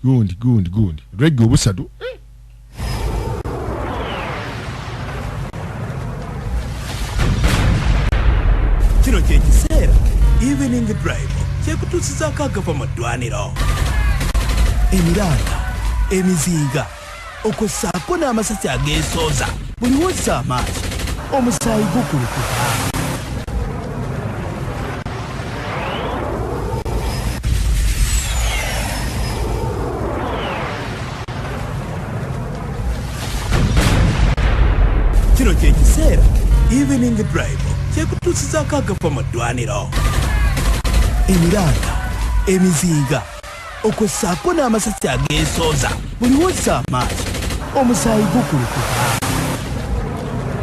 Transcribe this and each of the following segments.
Gundi gundi gundi reggae obusatu. Kino kye kiseera Evening Drive kyekutuusizaako agava mu ddwaniro, emiranga, emizinga, okwossaako n'amasasi ageesooza. Buli wozza amaaso omusaayi gukulukuta. Kino kye kiseera Evening Drive kyekutuusizaako agava mu ddwaniro, emiranga, emizinga, okwossaako n'amasasi ageesooza. Buli wozza amaaso omusaayi gukulukuta.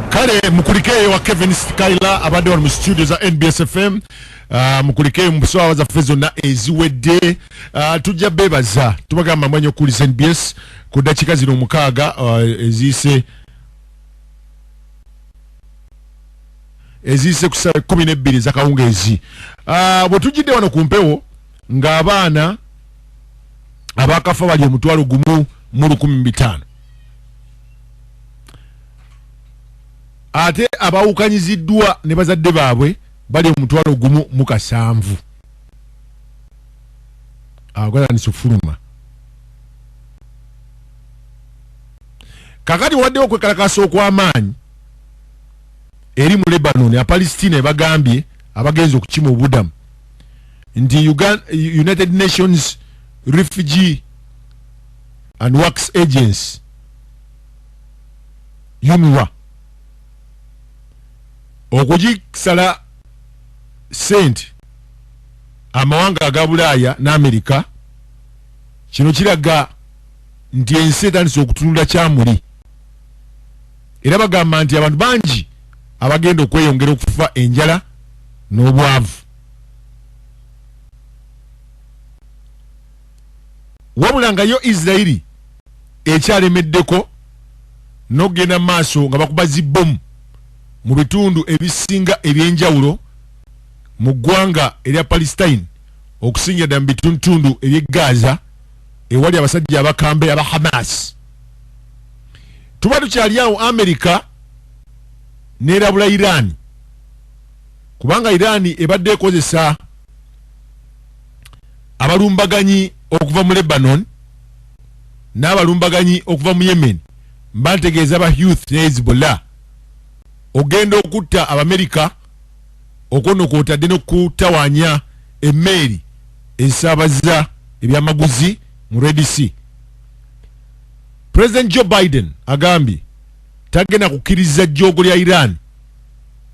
Kale mukulikeeyo wa Kevin Skyler abadde wano mu studio za NBS FM. Mukulikeeyo mu ssaawa zaffe zonna eziwedde. Tujja beebaza, tubagamba mwenya okuwuliza NBS ku ddakiika zino 6 eziise ku ssaawa 12 ez'akawungeezi. Bwe tujjidde wano ku mpewo ng'abaana abakafa bali 1,015, ate abawukanyiziddwa ne bazadde baabwe bali 1,007. Agatandise okufuluma. Kakati waddewo okwekalakaasa okw'amaanyi eri mu Lebanon, Apalestina ebagambye abagenze okukima obubudamu nti United Nations Refugee and Works Agency UNRWA okugisala sente amawanga aga Bulaaya n'Amerika. Kino kiraga nti ensi etandise okutunula kyamuli, era bagamba nti abantu bangi abagenda okweyongera okufa enjala n'obwavu. Wabula nga yo Israeli ekyalemeddeko n'okugenda mu maaso nga bakuba zibbomu mu bitundu ebisinga ebyenjawulo mu ggwanga erya Palestine, okusingira ddala mu bitundutundu eby'e Gaza ewali abasajja abakambe aba Hamas. Tuba tukyali awo, Amerika n'erabula Iran, kubanga Iran ebadde ekozesa abalumbaganyi okuva mu Lebanon n'abalumbaganyi okuva mu Yemen, mba ntegeeza ba Houthi ne Hezbollah, ogenda okutta Abamerika okwo nno kw'otadde n'okutawaanya emmeeri ezisaabaza ebyamaguzi mu Red Sea. President Joe Biden agambye tagenda kukkiriza jjoogo lya Iran,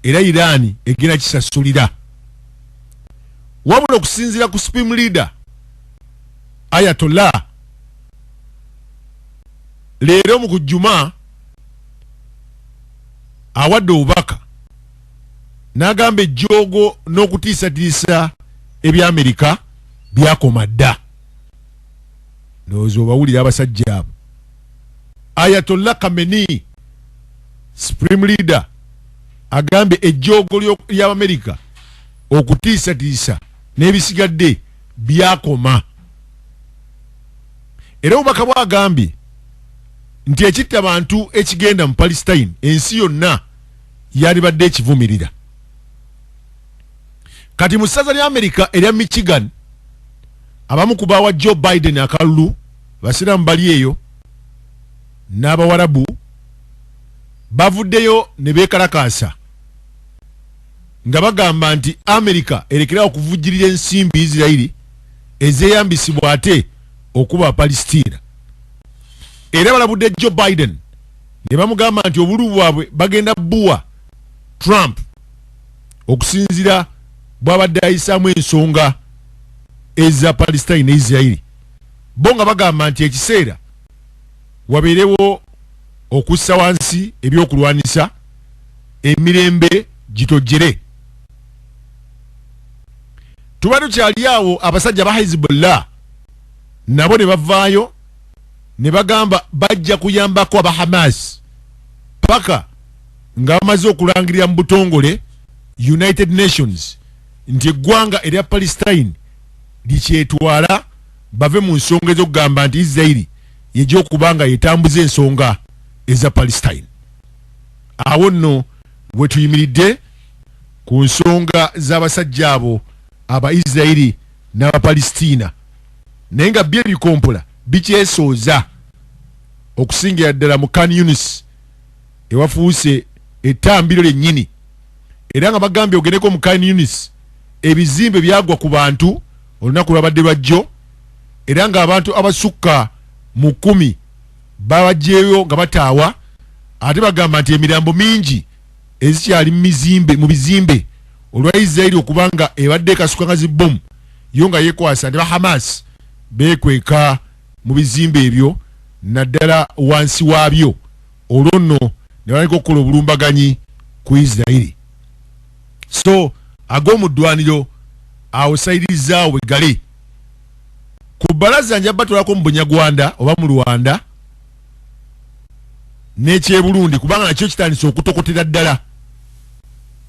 era Iran egenda kisasulira. Wabula okusinziira ku Supreme Leader Ayatollah, leero mu kujjuma awadde obubaka n'agamba ejjoogo n'okutiisatiisa eby'Amerika byakoma dda. Ndowooza obawulira abasajja abo. Ayatollah Khamenei, Supreme Leader, agambye ejjoogo ly'Abamerika okutiisatiisa n'ebisigadde byakoma. Era obubaka bwagambye nti ekitta bantu ekigenda mu Palestine ensi yonna yalibadde ekivumirira. Kati mu ssaza lya Amerika erya Michigan, abamu ku baawa Joe Biden akalulu, basiraamu bali eyo n'Abawarabu, bavuddeyo ne beekalakaasa nga bagamba nti Amerika erekerawo okuvujjirira ensimbi Isirairi ezeeyambisibwa ate okuba Palestina. Era balabudde Joe Biden ne bamugamba nti obululu bwabwe bagenda buwa Trump okusinziira bw'abadde ayisaamu ensonga eza Palestine ne Isirairi, bo nga bagamba nti ekiseera wabeerewo okussa wansi ebyokulwanisa emirembe gitojjere. Tuba tukyali awo, abasajja ba Hezbollah nabo ne bavaayo ne bagamba bajja kuyambako aba Hamas paka nga bamaze okulangirira mu butongole United Nations nti eggwanga erya Palestine likyetwala Bave mu nsonga ez'okugamba nti Isirairi yejja okuba nga yetambuza ensonga eza Palestine. Awo nno we tuyimiridde ku nsonga z'abasajja abo aba Isirairi n'Abapalestina, naye nga byo ebikompola bikyesooza okusingira ddala mu Khan Yunis ewafuuse ettambiro lyennyini. Era nga bagambye ogendeko mu Khan Yunis, ebizimbe byagwa ku bantu olunaku lwabadde lwajjo, era ng'abantu abasukka mu 10 babajjeeyo nga bataawa. Ate bagamba nti emirambo mingi ezikyali mu bizimbe olwa Isiraeri okubanga ebadde ekasuka nga zibbomu, yo nga yeekwasa nti ba Hamas beekweka mu bizimbe ebyo naddala wansi waabyo, olwo nno ne batandika okukola obulumbaganyi ku Isiraeri. So ag'omu ddwaniro awo sayirizaawo bwe gale. Ku bbalaza nja batwalako mu Bunyarwanda oba mu Rwanda n'ekyebulundi, kubanga nakyo kitandise okutokotera ddala,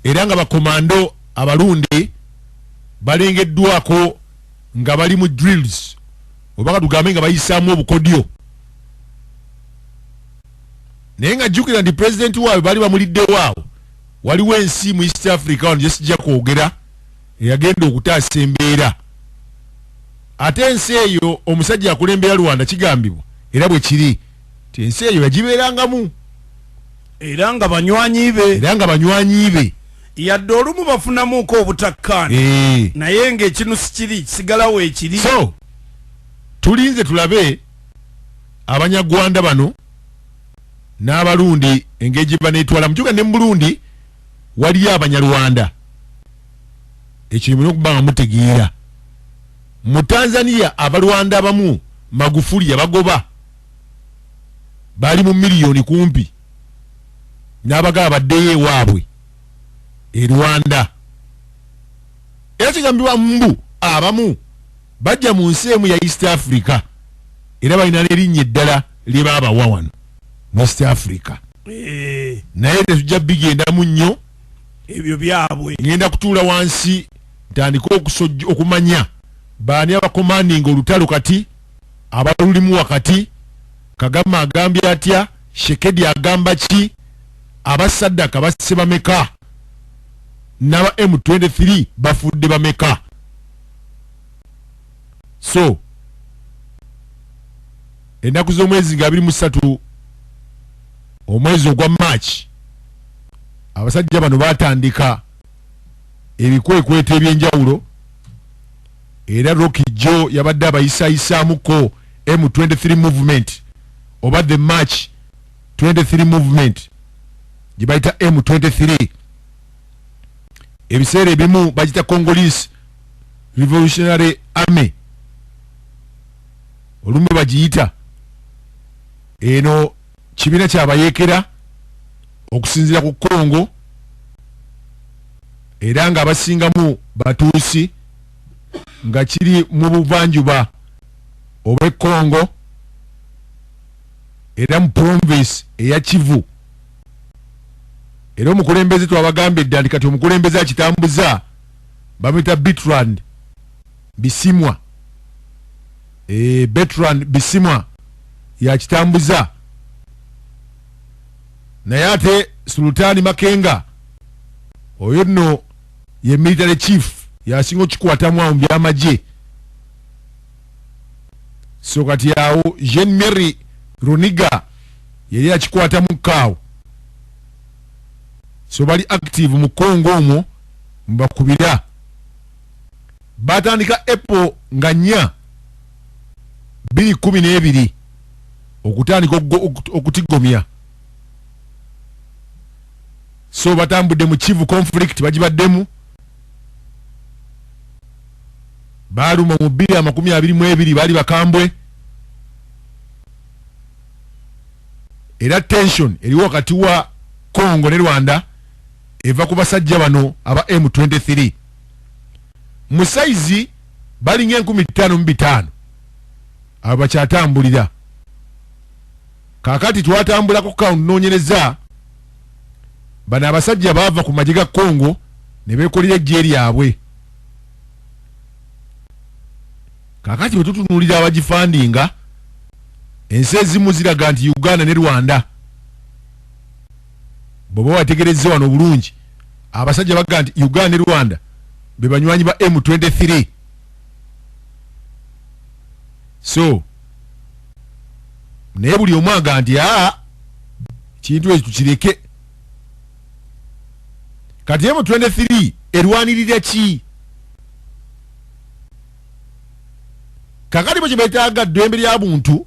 era nga bakomando abalundi balengeddwako nga bali mu drills, oba katugambe nga bayisaamu obukodyo. Naye nga jjukira nti pulezidenti waabwe baali bamuliddewo awo, waliwo ensi mu East Africa wano gye sijja kwogera eyagenda okutaasa embeera. Ate ensi eyo omusajja akulembera Rwanda kigambibwa era bwe kiri nti ensi eyo yagibeerangamu, era nga banywanyi be, era nga banywanyi be, yadde olumu bafunamuuko obutakkaana, naye ng'ekinusi kiri kisigalawo ekiri. So tulinze tulabe Abanyarwanda bano n'Abarundi engeri gye baneetwala. Mujuka ne mu Burundi waliyo Abanyarwanda, ekyo mulina okuba nga mutegeera. Mu Tanzania Abalwanda abamu Magufuli yabagoba, bali mu miliyoni kumpi, n'abagaba baddeyo ewaabwe e Rwanda. Era kigambibwa mbu abamu bajja mu nsi emu ya East Africa, era balina n'erinnya eddala lye baabawa wano mu East Africa. Naye tetujja bigendamu nnyo ebyo byabwe. Ngenda kutuula wansi ntandike okumanya baani abakomandinga olutalo kati, abalulimu wakati. Kagame agambye atya, Shekedi agamba ki, abasaddaka basse bameka, n'aba M23 bafudde bameka. So ennaku z'omwezi nga 23 omwezi ogwa March, abasajja bano batandika ebikwekweto eby'enjawulo, era Rocky Joe yabadde abayisayisaamuko M23 movement oba the March 23 movement gye bayita M23. Ebiseera ebimu bagita Congolese Revolutionary Army, olumu bagiyita eno kibiina kyabayeekera okusinziira ku Congo, era nga abasingamu Batuusi, nga kiri mu buvanjuba obw'e Congo era mu province eya Kivu. Era omukulembeze twabagambye dda nti kati omukulembeze akitambuza bamuyita Bertrand Bisimwa. Bertrand Bisimwa yakitambuza, naye ate Sultani Makenga oyo nno ye military chief, yasinga okukikwatamu awo mu byamagye. So kati awo Jean Mary Runiga yali akikwatamu kaawo. So bali active mu Congo omwo mbakubira. Batandika April nga 4 2012 okutandika okutigomya. So batambudde mu Kivu conflict bagibaddemu, baaluma mu 2022, baali bakambwe, era tension eriwo wakati wa Congo ne Rwanda eva ku basajja bano aba M23. Mu sayizi balinga 5500 abo bakyatambulira. Kaakati twatambulako kaonoonyereza, bano abasajja baava ku magye ga Congo ne beekolera eggye lyabwe. Kakati bwe tutunuulira abagifandinga, ensi ezimu ziraga nti Uganda ne Rwanda. Bw'oba wategerezza wano obulungi, abasajja baga nti Uganda ne Rwanda be banywanyi ba M23. So naye buli omu aga nti aa, kintu ekyo tukireke. Kati M23 erwanirira ki? Kakati bwe kyebetaaga ddembe lya buntu,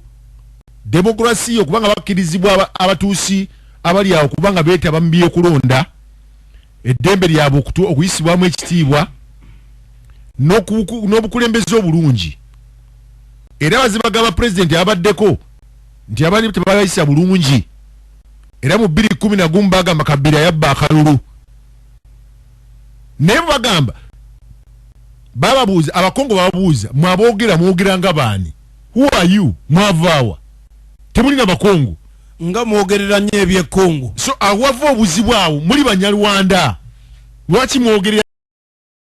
demokrasiya, okubanga bakkirizibwa abatuusi abali awo kubanga beetaba mu byokulonda, eddembe lyabwe okuyisibwamu ekitiibwa n'obukulembeze obulungi. Era bazibagamba pulezidenti abaddeko nti abali tebabayisa bulungi. Era mu 2011 bagamba Kabila yabba akalulu. Naye bagamba bababuuza, Abakongo bababuuza, mwaboogera mwogera nga baani? Who are you? Mwavaawa? Temulina Bakongo nga mwogerera nnyo eby'Ekongo. So awava obuzibu awo, muli Banyarwanda, lwaki mwogerera